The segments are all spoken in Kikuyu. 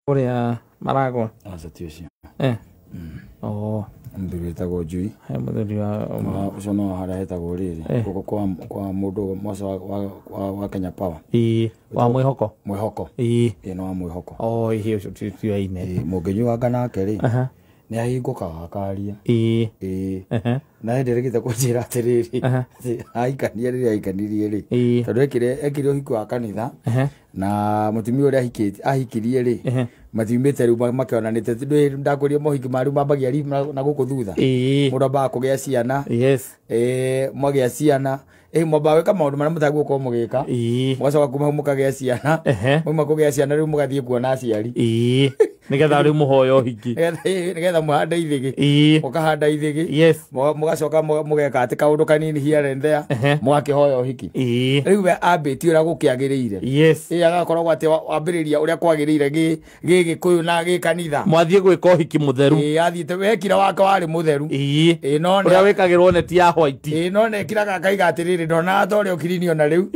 Kũrĩa maragwa. Aca ti ũcio. Eh. Oh. Mũthuri wĩtagwo Njui. He mũthuri wa Ũcio no harĩa hetagwo rĩrĩ. Gũkũ kwa mũndũ mwaca wa Kenya Power. Ĩĩ, wa mwĩhoko. Mwĩhoko. Ĩĩ. Ĩĩ nĩ wa mwĩhoko. Oh, ĩĩ ũcio tioaine. Ĩĩ mũngĩnyuanga nake rĩ. Nĩ ahingũkaga akaria. Ĩĩ. Ĩĩ. Na hĩndĩ ĩrĩkĩte kũnjĩra atĩrĩrĩ. Ahikania rĩrĩa ahikanirie rĩ. Tondũ ekire ũhiki wa kanitha. Na mũtumia ũrĩa ahikirie rĩ. Matiumĩte rĩu makĩonanĩte. Ndakwĩrire mohiki ma rĩu mambagia na gũkũ thutha. Mũndũ ambaga kũgĩa ciana. Yes. Mwagĩa ciana. Mwambaga gwĩka maũndũ marĩa mũtagũkorwo mũgĩka. Mũgacoka kuma hau mũkagĩa ciana. Mwauma kũgĩa ciana rĩu mũgathiĩ kuona aciari. Nĩgetha rĩu mũhoe ũhiki. Nĩgetha mũhande ithĩgĩ. Mũkahanda ithĩgĩ. Yes. Mũgacoka mũgeka atĩ kaũndũ kanini here and there. Mũgakĩhoya ũhiki. Rĩu we ambĩtie ũrĩa gũkĩagĩrĩire. Yes. Agakoragwo atĩ wambĩrĩria ũrĩa kwagĩrĩire gĩ Gĩkũyũ na gĩ kanitha. Mwathiĩ gwĩka ũhiki mũtheru. Athiĩte wekira wake warĩ mũtheru. No ũrĩa wĩkagĩrwo neti ya white. No nĩekiraga akaiga atĩrĩrĩ ndonaga ta ũrĩa ũkirinio na rĩu.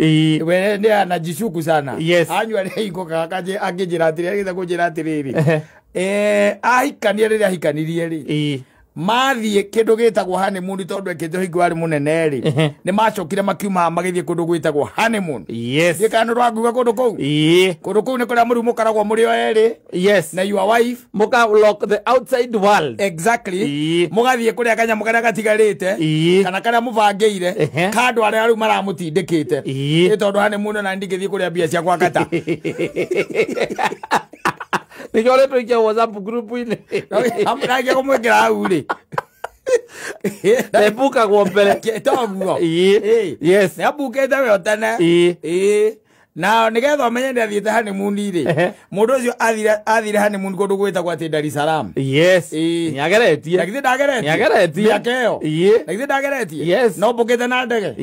We nĩ anajishuku sana. Anyua nĩ ahingũkaga akĩnjĩra atĩrĩrĩ, agĩte kũnjĩra atĩrĩrĩ. Ahikania rĩrĩa ahikanirie rĩ. Mathiĩ kĩndũ gĩtagwo honeymoon tondũ ekĩte ũhiki warĩ mũnene rĩ. Nĩ macokire makiuma magĩthiĩ kũndũ gwĩtagwo honeymoon. Yes. Thiĩ kana nĩũranguga kũndũ kũu? Kũndũ kũu nĩ kũrĩa mũrĩ mũkaragwo mũrĩ o erĩ. Yes. Na your wife. Mũka lock the outside world. Exactly. Mũgathiĩ kũrĩa kanyamũ karĩa gatigarĩte. Kana karĩa mũbangĩire. Ka andũ arĩa rĩu maramũtindĩkĩte. Nĩ tondũ honeymoon ona ndingĩthiĩ kũrĩa mbia ciakwa kata. Nĩkĩo ũrĩtũikia WhatsApp group-inĩ. Nake kũmwĩkĩra hau rĩ. Ebukagwo mbere. Toguo. Yes. Nĩ abukĩte we o tene. Na nĩgetha ũmenye nĩ athiĩte honeymoon rĩ. Mũndũ ũcio athire honeymoon kũndũ gwĩtagwo atĩ Dar es Salaam. Yes. Nĩageretie. Na githĩ ndageretie? Nĩageretie. Mĩaka ĩyo. Na githĩ ndageretie? Yes. No mbũkĩte na ndege.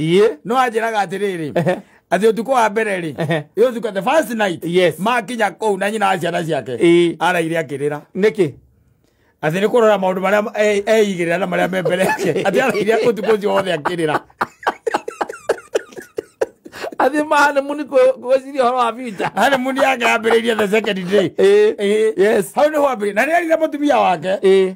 No anjĩraga atĩrĩrĩ. Atĩ ũtukũ wa mbere rĩ. Ũtukũ the first night. Yes. Makinya kũu na nyina wa ciana ciake. Araire akĩrĩra. Nĩkĩ? Atĩ nĩ kũrora maũndũ marĩa eigĩrĩra na marĩa me mbere yake. Atĩ araire ũtukũ ũcio wothe akĩrĩra. Athiĩ ma honeymoon gwĩciria ũhoro wa future. Honeymoon yake yambĩrĩirie the second day. Yes. Hau nĩho ambĩrĩirie. Na nĩerire mũtumia wake.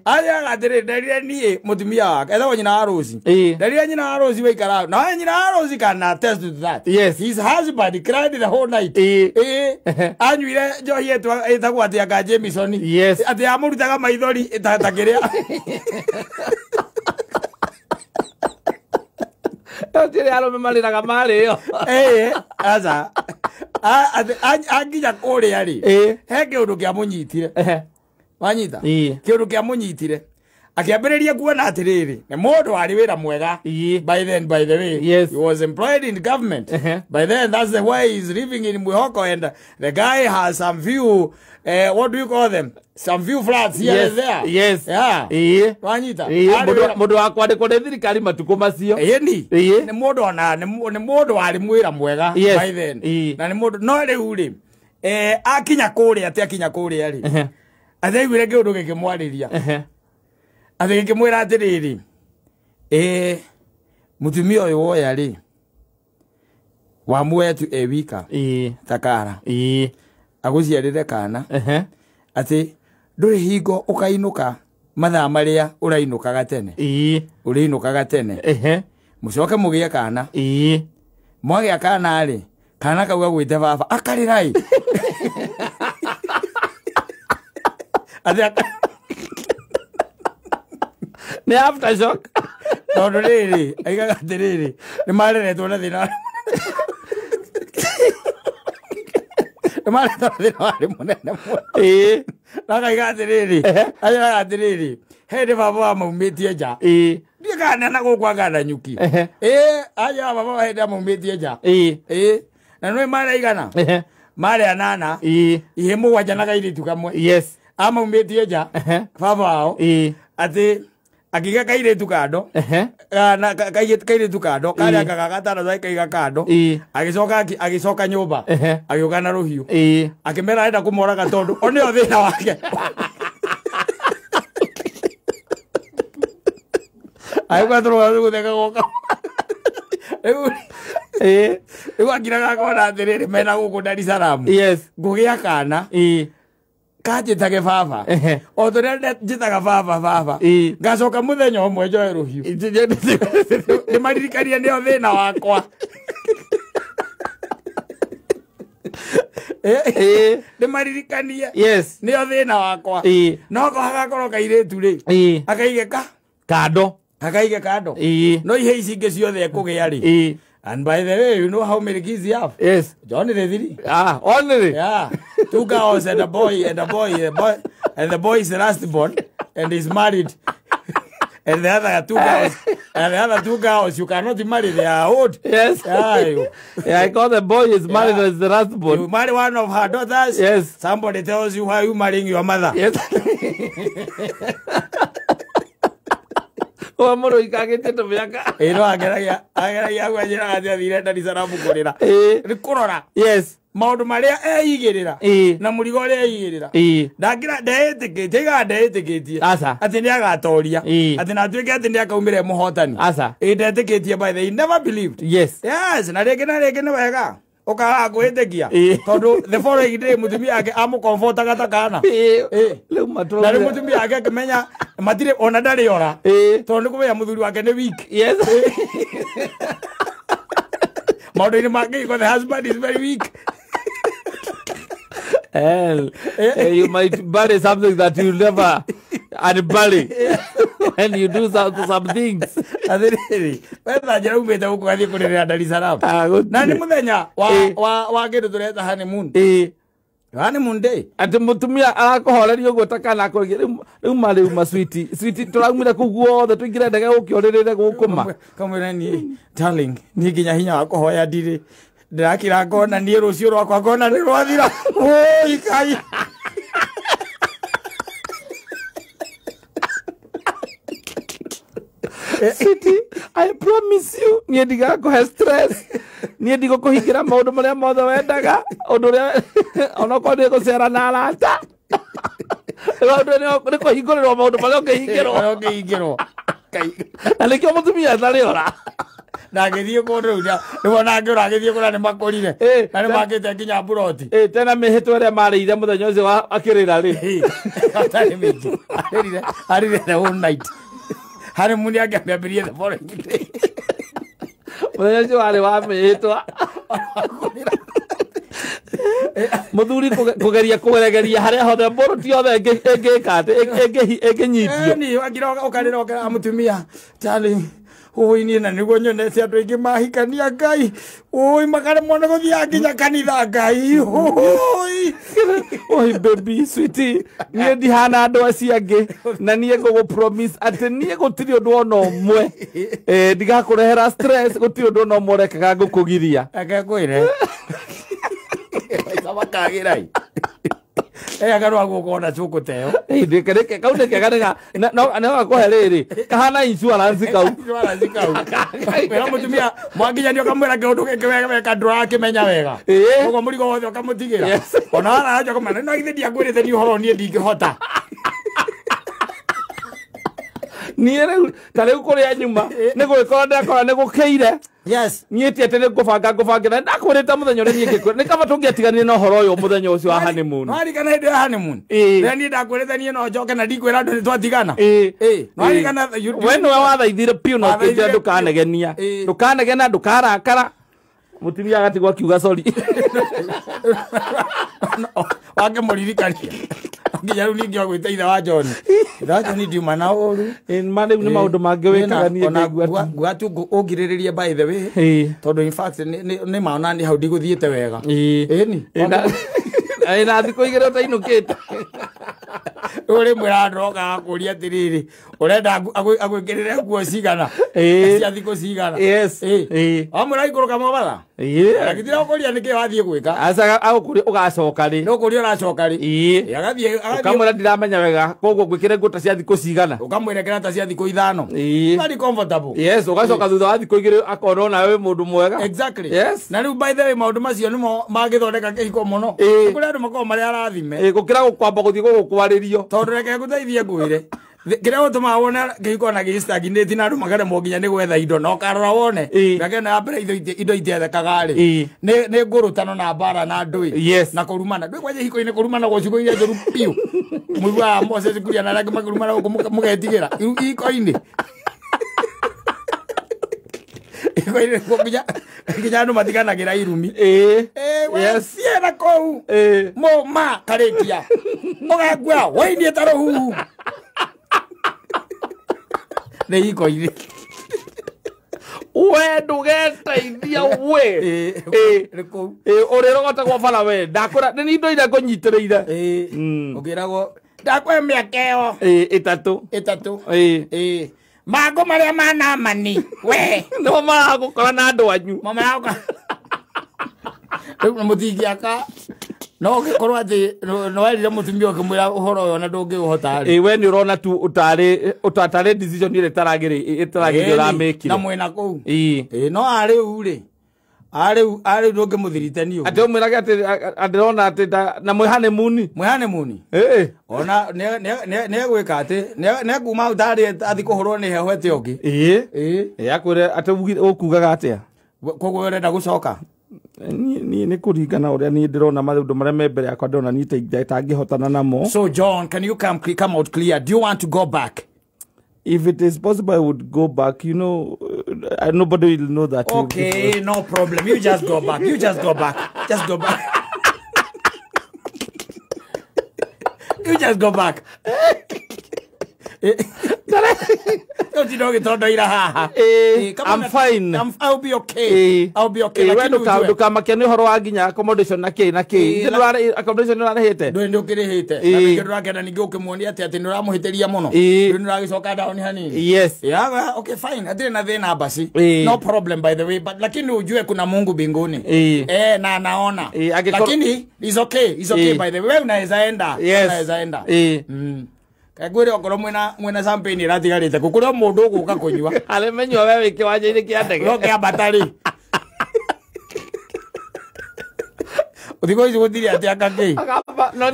Athiaga atĩrĩrĩ, nderire niĩ mũtumia wake. Etagwo nyina wa Rose. Nderire nyina wa Rose waikara hau. Na nyina wa Rose can attest to that. Yes. His husband cried the whole night. Anyuire njohi ĩtagwo atĩ anga Jameson. Yes. Atĩ amũrutaga maithori ta kĩrĩa. Tiri arũme marĩraga marĩo. Aca. Anginya kũrĩa rĩ. He kĩũndũ kĩamũnyitire. Wanyita? Kĩũndũ kĩamũnyitire. Akĩambĩrĩria kuona atĩrĩrĩ, nĩ mũndũ warĩ wĩra mwega. By then, by the way, yes. He was employed in government. By then, that's the way he's living in Mwihoko, and the guy has some few, what do you call them? Some few flats here and there. Yes. Yeah. Wanyita? Mũndũ wa kwandĩkwo nĩ thirikari matukũ macio. Ĩni. Nĩ mũndũ ona, nĩ mũndũ warĩ mwĩra mwega by then. Na nĩ mũndũ, no rĩu rĩ, akinya kũrĩa, atĩ akinya kũrĩa rĩ. Atĩ aiguire kĩũndũ gĩkĩmwarĩria. Atĩ gĩkĩmwĩra atĩrĩrĩ, mũtumia ũyũ woya rĩ, wamuoya tu e wika ta kara. Agũciarĩre kana. Atĩ ndũrĩ hingo ũkainũka mathaa marĩa ũrainũkaga tene. Ũrĩinũkaga tene. Mũcoke mũgĩe kana. Mwagĩa kana rĩ, kana kau gagwĩte baba, akarĩra ĩ. Atĩ Nĩ aftershock. Tondũ rĩrĩ, aigaga atĩrĩrĩ, nĩ mareretwo na thĩna. Nĩ mareretwo na thĩna warĩ mũnene mũno. Na akaiga atĩrĩrĩ, aigaga atĩrĩrĩ, he hĩndĩ baba wamaumĩtie nja. Ndiĩ kana na gũkũ anga nyuki. Anjĩraga baba hĩndĩ amaumĩtie nja. Na nĩũĩ marĩ aigana? Marĩ anana. Ihĩ mũgwanja na kairĩtu kamwe. Yes. Amaumĩtie nja. Baba wao. Atĩ akiga kairĩtu kando. Na kairĩtu kando karĩa kaga gatano kaiga kando. Agĩcoka agĩcoka nyũmba. Agĩũka na rũhiũ. Akĩmera arenda kũmoraga tondũ o nĩo thĩna wake. Agĩũka tũrũga gũtheka goka. Rĩu akiraga akona atĩrĩrĩ mena gũkũ Dar es Salaam. Yes. Ngũgĩa kana. Kanjĩtage baba o tũrĩa njĩtaga baba baba ngacoka mũthenya ũmwe njoe rũhiũ ndĩmaririkanie nĩo thĩna wakwa ndĩmaririkanie nĩo thĩna wakwa no hagakorwo kairĩtu rĩ akaige ka kando akaige kando no ihe ici ingĩ ciothe ekũgĩa rĩ. And by the way, you know how many kids you have? Yes. Only three. Ah, only. Yeah. 2 girls and a boy, and a boy, a boy, and the boy is the last born, and is married. And the other 2 girls, and the other 2 girls, you cannot marry. They are old. Yes. Yeah, you. Yeah, I got the boy is married as the last born. You marry one of her daughters. Yes. Somebody tells you why you marrying your mother. Yes. Wa mũndũ ikagĩte tũmĩaka ĩ no ageragia ageragia atĩ athire Dar es Salaam kũrĩra nĩ kũrora yes maũndũ marĩa eigĩrĩra na mũrigo ũrĩa eigĩrĩra ndangĩra ndeĩtĩkĩtie igaga ndeĩtĩkĩtie atĩ nĩ agatoria atĩ na atuĩke atĩ nĩ akaumĩra mũhotani ĩ ndetĩkĩtie by the way, he never believed. Yes. Yes, na rĩngĩ nĩ wega ũkaga kwĩtĩkia tondũ the following day mũtumia ake amũkombotaga ta kana na rĩu mũtumia ake akĩmenya matirĩ ona ndarĩ ora tondũ nĩ kũmenya mũthuri wake nĩ weak. Yes. Maũndũ-inĩ ma kĩhiko the husband is very weak. Hell, you might bury something that you never unbury when you do some things. Atĩrĩrĩ, wetha njĩra umĩte gũkũ gathiĩ kũrĩrĩra Dar es Salaam. Na nĩ mũthenya wa kĩndũ tũreta honeymoon. Honeymoon day. Atĩ mũtumia arakũhoreria ũguo ta kana akũrĩria rĩu ma rĩu ma sweetie sweetie tũraumire kũu guothe tũingĩre ndege gũkĩ ũrĩrĩre gũkũ ma. Kamwĩra niĩ darling niĩ nginya hinya wa kũhoya ndirĩ ndĩrakira ngona niĩ rũciũ rwakwa ngona nĩ rwathira. Oi kai. Sweetie, I promise you niĩ ndigakũhe stress niĩ ndigũkũhingĩra maũndũ marĩa mothe wendaga ũndũ ũrĩa onokorwo nĩ gũcera na arata nĩ kũhingũrĩrwo maũndũ marĩa ũngĩhingĩrwo na nĩkĩo mũtumia atarĩ ora na agĩthiĩ kũndũ rĩu nĩwona angĩ ũragĩthiĩ kũrĩa nĩ makũrire na nĩ makĩte nginya mburoti tena mĩhĩtwa ĩrĩa marĩire mũthenya ũcio akĩrĩra rĩ atarĩ mĩingĩ arĩrire the whole night. Honeymoon yake amĩambĩrĩrie the following day. Mũthenya ũcio warĩ wa mĩhĩtwa mũthuri kũgeria kũgeregeria harĩa hothe mburoti yothe ĩngĩka atĩ ĩngĩnyitio niĩ akira ũkarĩra ũkera mũtumia darling oi niĩ na nĩguo nyonete andũ aingĩ mahikania Ngai oi makaremwo nĩ gũthiaga nginya kanitha Ngai oi oi baby sweetie niĩ ndihana andũ acio angĩ na niĩ ngũgũ promise atĩ niĩ gũtirĩ ũndũ ona ũmwe ndigakũrehera stress gũtirĩ ũndũ ona ũmwe ũrekaga ngũkũgiria reke ngwĩre maica makagĩra akarwa guokona cũkũ teo kau nĩ kega no gakũhe rĩrĩ kahana insurance kau insurance kau wĩra mũtumia mwakinyanio ũkamwĩra kĩũndũ gĩkĩ wega weka ndũrakĩmenya wega ũguo mũrigo wothe ũkamũtigĩra ona waraja kũmena no githĩ ndiakwĩrĩte niĩ ũhoro niĩ ndingĩhota niĩ rĩu ta rĩu kũrĩa nyuma nĩ gũgĩkorwo ndakora nĩ gũkĩire. Yes. Niĩ ti atĩ nĩ ngũbanga ngũbangĩra ndakwĩrĩte mũthenya ũrĩa niĩ ngĩkwĩra nĩ kaba tũngĩatiganire na ũhoro ũyũ mũthenya ũcio wa honeymoon. Nĩwaririkana hĩndĩ ya honeymoon rĩrĩa niĩ ndakwĩrĩte niĩ no njoke na ndikwĩra andũ nĩ twatigana. Nĩwaririkana we nĩwe wathaithire biũ na ũkĩnjĩra ndũkanegenia ndũkanegena ndũkarakara mũtumia agatigwo akiuga sorry wakĩmũririkania nginya rĩu ningĩ agwĩta ithe wa John ithe wa John ndiuma na ũru ma rĩu nĩ maũndũ mangĩ wĩkaga niĩ ngaigua ngua tu ũngirĩrĩrie by the way tondũ in fact nĩ ma ona niĩ hau ndigũthiĩte wega ĩni na thikũ igĩrĩ ũtainũkĩte rĩu rĩmwe andũ kũria atĩrĩrĩ ũrenda agwĩkĩrĩre nguo cigana cia thikũ cigana wamwĩra aikũrũka Mombatha agĩtira gũkũria nĩkĩ wathiĩ gwĩka aca agũkũria ũgacoka rĩ nĩ ũkũria ũracoka rĩ agathiĩ ũkamwĩra ndiramenya wega koguo ngwĩkĩre nguo ta cia thikũ cigana ũkamwĩra kĩra ta cia thikũ ithano very comfortable yes ũgacoka thutha wa thikũ igĩrĩ akona onawe wĩ mũndũ mwega exactly yes na rĩu by the way maũndũ macio nĩmo mangĩthondeka kĩhiko mũno kũrĩ andũ makoragwo marĩ arathime gũkĩra gũkwamba gũthiĩ gũgũkwarĩrio tondũ reke ngũteithie ngwĩre Kĩrĩa gũtũmaga wone kĩhiko na gĩstagnate na andũ makaremwo nginya nĩ gwetha indo na ũkarora wone mĩaka ĩno ya mbere indo itiethekaga rĩ nĩ ngũrũtano na mbara na ndũĩ na kũrumana ndũĩ kwanja ihiko-inĩ kũrumana gũcigo iria njũru biũ mũiguaga Moses Kuria na arĩa angĩ makĩrumana gũkũ mũgetigĩra ihiko-inĩ ihiko-inĩ nginya andũ matiganagĩra irumi ciena kũu mũma karĩkia ũgakua wainie ta rũhuhu nĩ ihiko-inĩ we ndũgeteithia we ũrĩrogotagwo bara we ndakũra nĩ indo iria ngũnyitĩrĩire ũkĩragwo ndakũhe mĩaka ĩyo ĩtatũ mangũ marĩa ma Naamani we nĩmo maragũkora na andũ anyu rĩu mũtingĩaka no ũngĩkorwo atĩ nĩwerire mũtumia ũkĩmwĩra ũhoro ũyũ na ndũngĩũhota rĩ we nĩ ũrona tu ũtarĩ decision ĩrĩa ĩtaragĩrĩire ũramĩkire na mwĩna kũu no arĩu rĩ arĩu ndũngĩmũthiritania atĩ ũmwĩrage atĩ ndĩrona atĩ na mwĩ honeymoon ona nĩegwĩka atĩ nĩekuma hau tarĩ athiĩ kũhũrwo nĩ heho ete ũngĩ akwĩre atĩ ũkugaga atĩa koguo ũrenda gũcoka niĩ nĩ kũringana ũrĩa niĩ ndĩrona maũndũ marĩa me mbere yakwa ndĩrona niĩ itangĩhotana namo. So John, can you come out clear? Do you want to go back? If it is possible, I would go back. You know, nobody will know that. Okay, no problem. You just go back. You just go back. Just go back. You just go back. I'm fine. I'll be okay. I'll be okay. We ndukamake nĩ ũhoro wa nginya accommodation na kĩ na kĩ. Accommodation nĩ ũrarĩhĩte? Ndũrĩ ndũkĩrĩhĩte. Na ningĩ ndũrakenda ningĩ ũkĩmuonia atĩ atĩ nĩ ũramũhĩtĩria mũno. Rĩu nĩ ũragĩcoka down hanini. Yes. Yeah, okay fine. Hatirĩ na thĩna basi. No problem by the way, but lakini ujue kuna Mungu mbinguni. Na naona. Lakini it's okay. It's okay by the way. Unaweza enda. Unaweza enda. Kagwire okorwo mwina champagne iratigarite kukuria mundu uguka kunyua aremenywa we wi kiwanja-ini kia ndege no kiambata ri uthiko ici gutiri ati akaki no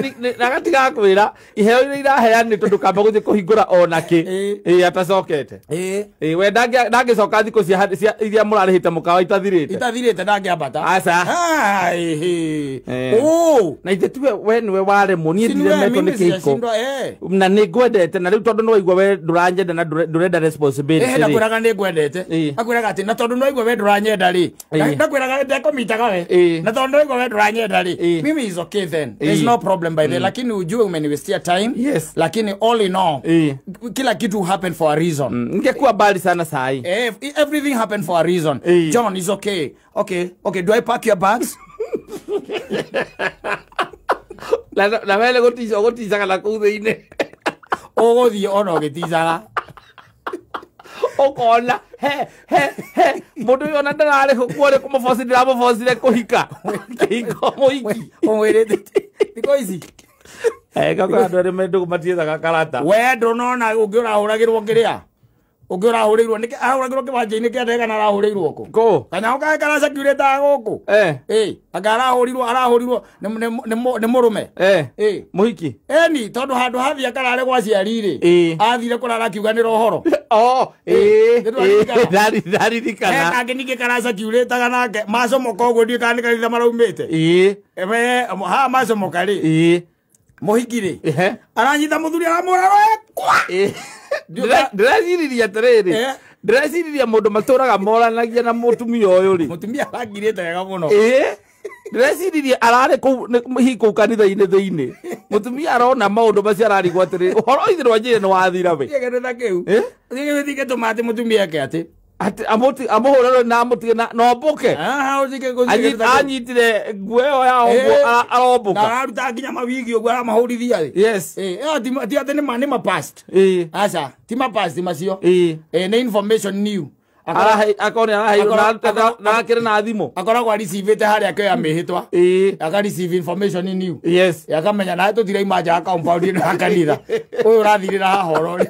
agatiga kwira iheo iria iraheanĩtwo ndũkamba gũthiĩ kũhingũra ona kĩ atacokete we ndangĩcoka thikũ cia iria mũrarĩhĩte mũkawa itathirĩte ndangĩambata aca na ithe tuwe we nĩwe waremwo niĩ ndiremetwo nĩ kĩhiko na nĩ ngwendete na rĩu tondũ nĩwaigua we ndũranyenda na ndũrenda responsibility ndakwĩraga nĩ ngwendete akwĩraga atĩ na tondũ nĩwaigua we ndũranyenda rĩ ndakwĩraga ndekũmitaga we na tondũ nĩwaigua we ndũranyenda mimi is okay then. There's no problem by the lakini ujue umeniwestia time. Yes. Lakini all in all kila kitu happen for a reason. Ningekuwa bali sana sahi. Everything happen for a reason. John is okay. Okay. Okay, do I pack your bags? La vele gotizaga la kuu thiini. Ũgũthiĩ ona ũgĩticaga. Ũkona he mũndũ ũyũ ona ndararĩ kuo rĩ kũmũboci ndĩramũbocire kũhika kĩhiko mũhiki ũmwĩrĩte thikũ ici gakora andũ arĩa me ndũgũ matiethaga karata we ndũnona ũngĩ ũrahũragĩrwo kĩrĩa ũngĩ ũrahũrĩirwo nĩkĩ arahũragĩrwo kĩwanja-inĩ kĩa ndege kana arahũrĩirwo kũ kũ kanyamũ kangĩ karacekirĩtaga gũkũ anga arahũrirwo nĩ mũrũme mũhiki eni tondũ handũ hathiĩ akarare gwa aciari rĩ athire kũrara akiuganĩra ũhoro ndaririkana kangĩ ningĩ karacekirĩtaga nake macomoka ũguo ndiũĩ kana nĩ kanitha maraumĩte haha macomoka rĩ mũhiki rĩ aranyita mũthuri aramũra kwa ndĩreciriria atĩrĩrĩ ndĩreciriria mũndũ matũraga moranagia na mũtumia ũyũ rĩ mũtumia arangirĩte wega mũno ndĩreciriria ararĩ kũu hihi kũu kanitha-inĩ thĩinĩ mũtumia arona maũndũ macio ararigwo atĩrĩrĩ ũhoro ithe rwanjĩrĩ nĩ wathira we kĩndũ ta kĩu gĩtũma atĩ mũtumia eke atĩ amũhũre na amũtige na ombũke anyitire nguo ĩyo ya ũguo arombũka na araruta nginya mawigi ũguo aramahũrithia rĩ yes ti atĩ nĩ ma past aca ti ma past macio nĩ information new akona araheirwo na akĩrĩ na thimũ akoragwo areceivĩte harĩa akĩoya mĩhĩtwa aka receive information new yes akamenya nawe tũtiraima nja ya compound ĩno ya kanitha ũyũ ũrathirĩra haha oro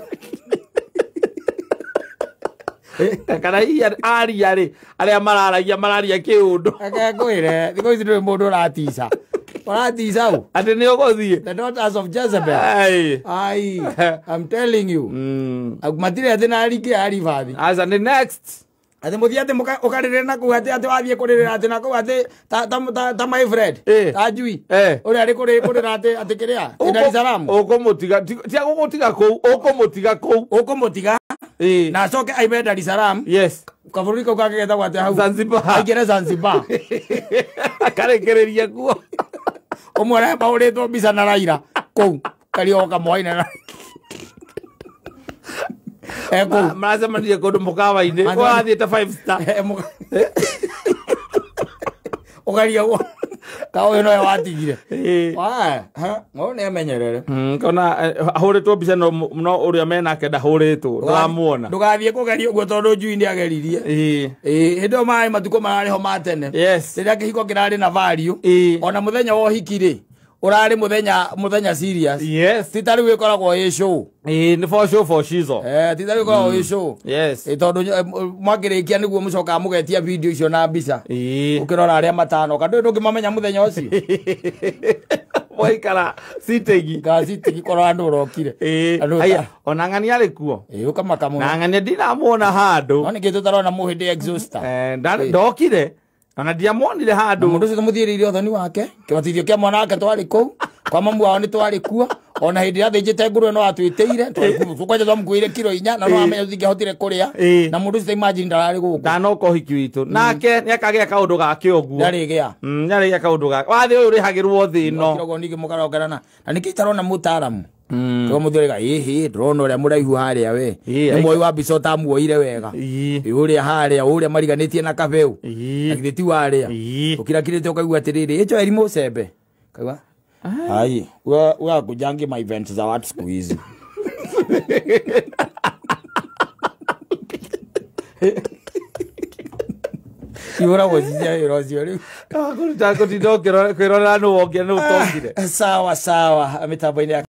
kana hihi aria rĩ arĩa mararagia mararia kĩũndũ reke ngwĩre thikũ ici ndũrĩ mũndũ ũratica Ũraticau. Atĩ nĩ ũgũthiĩ. The daughters of Jezebel. Ai. Ai, I'm telling you. Matirĩ atĩ na ringĩ ya ribathi. Aca nĩ next. Atĩ mũthiĩ atĩ ũkarĩrĩra na kũu atĩ atĩ wathiĩ kũrĩrĩra atĩ na kũu atĩ ta my friend. Ta njui. Ũrĩa arĩ kũrĩra atĩ atĩ kĩrĩa? Atĩ Dar es Salaam. Ũkũmũtiga tia gũgũtiga kũu, ũkũmũtiga kũu. Ũkũmũtiga. Na acoke aime Dar es Salaam. Yes. Kabũrũri kau kangĩ getagwo atĩa hau? Zanzibar. Aingĩre Zanzibar. Akarekereria kuo. Ũmwe mahũrĩtwo mbica na Raila kũu kario kamwaina na kũu. Maracemanirie kũndũ mũkawa-inĩ. Wathiĩte 5 star. Ũkaria ka ũyũ nowe watigire. No nĩ amenyerere. Kona ahũrĩtwo mbica no ũrĩa menake ndahũrĩtwo ndũramuona. Ndũgathiĩ kũgeria ũguo tondũ njui nĩ ageririe. Hĩndĩ ĩyo marĩ matukũ mararĩ ho ma tene. Yes. Rĩrĩa kĩhiko kĩrarĩ na value. Ona mũthenya wa ũhiki rĩ, ũrarĩ mũthenya serious. Yes. Ti ta rĩu ĩkoragwo ĩ show. Nĩ for show for shizo. Ti ta rĩu ĩkoragwo ĩ show. Yes. Tondũ mwakĩrĩkia nĩguo mũcokaga mũgetia video icio na mbica. Ũkĩrora arĩa matanoka ndũĩ ndũngĩmamenya mũthenya ũcio. Waikara sitegi. Ka sitegi korwo andũ ũrokire. Aya, ona ng'ani arĩ kuo. Ũkamaka mũno. Na ng'ani ndinamuona handũ. No nĩkĩ tũtarona mũhĩndĩ exhauster. Ndokire. Ona ndiamuonire handũ. Mũndũ ũcio tũmũthiĩrĩire ũthoni wake. Kĩbatithio kĩa mwana wake twarĩ kũu. Kwa mamu wao nĩ twarĩ kuo. Ona hĩndĩ ĩrĩa athĩnjĩte ngũrwe no atwĩtĩire. Kwanja twamũkuĩire kiro 4 na no amenya tũtingĩahotire kũrĩa. Na mũndũ ũcio imagine ndararĩ gũkũ. Ndanoka ũhiki witũ. Nake nĩakagĩa kaũndũ gake ũguo. Ndarĩgĩa. Nĩarĩgĩa kaũndũ gake. Wathĩ ũyũ ũrĩhagĩrwo thĩ ĩno. Kĩrogo ningĩ mũkarongerana. Na nĩkĩ itarona mũtaaramu. Kĩo mũthuri ĩhĩ ndĩrona ũrĩa mũraihu harĩa we. Nĩ mwoi wa mbica ũtamuoire wega. Ũrĩa harĩa ũrĩa mariganĩtie na kabeu. Na githĩ ti warĩa. Ũkirakirĩte ũkaigua atĩrĩrĩ ĩcho eri mũcembe. Kaigua. Ai, wewe kujangi my events za watu siku hizi. Iura wozicia irocio riu. Akũruta kũtinda ũkĩrora nũ wongire nũ ũtongire. Sawa sawa, mĩtambo-inĩ ya